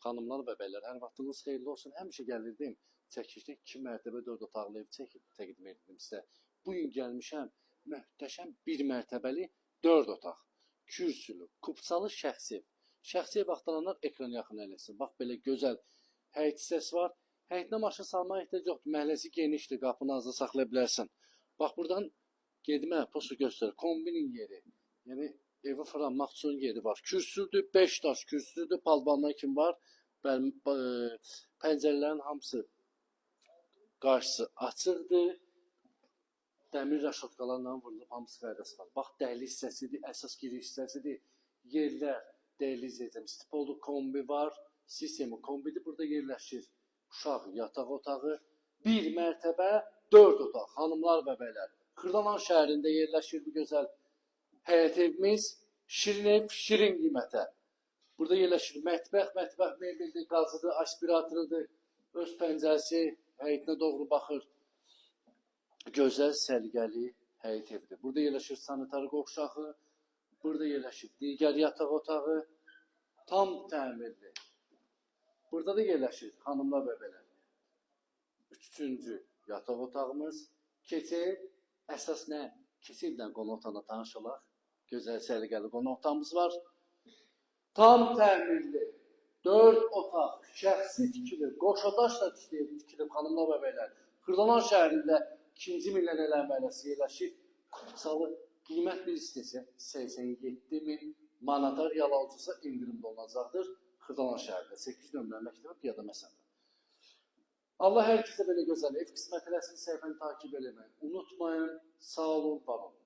Xanımlar və bəylər, hər vaxtınız xeyirli olsun. Həmişə gəlirdim, çəkilişdə 2 mərtəbə 4 otaqlı ev çəkib təqdim edirdim sizə. Bu gün gəlmişəm möhtəşəm bir mərtəbəli 4 otaq, kürsülü, kupçalı şəxsi ev. Şəxsi ev axtaranlar ekrana yaxın əyləşsin. Bax belə gözəl həyət hissəsi var. Həyətinə maşın salmağa ehtiyac yoxdur. Məhəlləsi genişdir, qapını azda saxlaya bilərsən. Bax buradan gedmə, postu göstər. Kombinin yeri. Yəni evi fırlanmaq üçün yeri var. Kürsüdür, 5 daş kürsüdür, palbanlar kim var? Bəli, pəncərələrin hamısı qarşısı açıqdır. Dəmir raşotkalarla vurulub, hamısı qaydası var. Bax dəhliz hissəsidir, əsas giriş hissəsidir. Yerlər dəhliz edəcəm. Stipolu kombi var. Sistemi kombidir. Burada yerləşir uşaq yataq otağı. Bir mərtəbə, 4 otaq. Xanımlar və bəylər. Xırdalan şəhərində yerləşir bu gözəl həyət evimiz. Şirin ev, şirin qiymətə. Burada yerləşir mətbəx, mətbəx mebeldir, qazıdır, aspiratorudur. Öz pəncərəsi həyətinə doğru baxır. Gözəl, səliqəli həyət evidir. Burada yerləşir sanitar qovşağı, burada yerləşir digər yataq otağı, tam təmirli. Burada da yerləşir xanımlar və bəylər. Üçüncü yataq otağımız. Keçək, əsas nə? Keçək bir dənə qonaq otağına tanış olaq. Gözəl, səliqəli qonaq otağımız var. Tam təmirli, 4 otaq, şəxsi tikili, qoşadaşla tikilib, tikilib xanımlar və bəylər. Xırdalan şəhərində 2-ci Millionerlər məhəlləsi yerləşir. Kupçalı qiymət bir hissəsi 87 min manata real alıcısı endirimdə olacaqdır. Xırdalan şəhərində 8 nömrə məktəbə piyada məsafə. Allah hər kəsə belə gözəl ev qismət eləsin. Səhifəni takip eləməyi unutmayın. Sağ olun, var olun.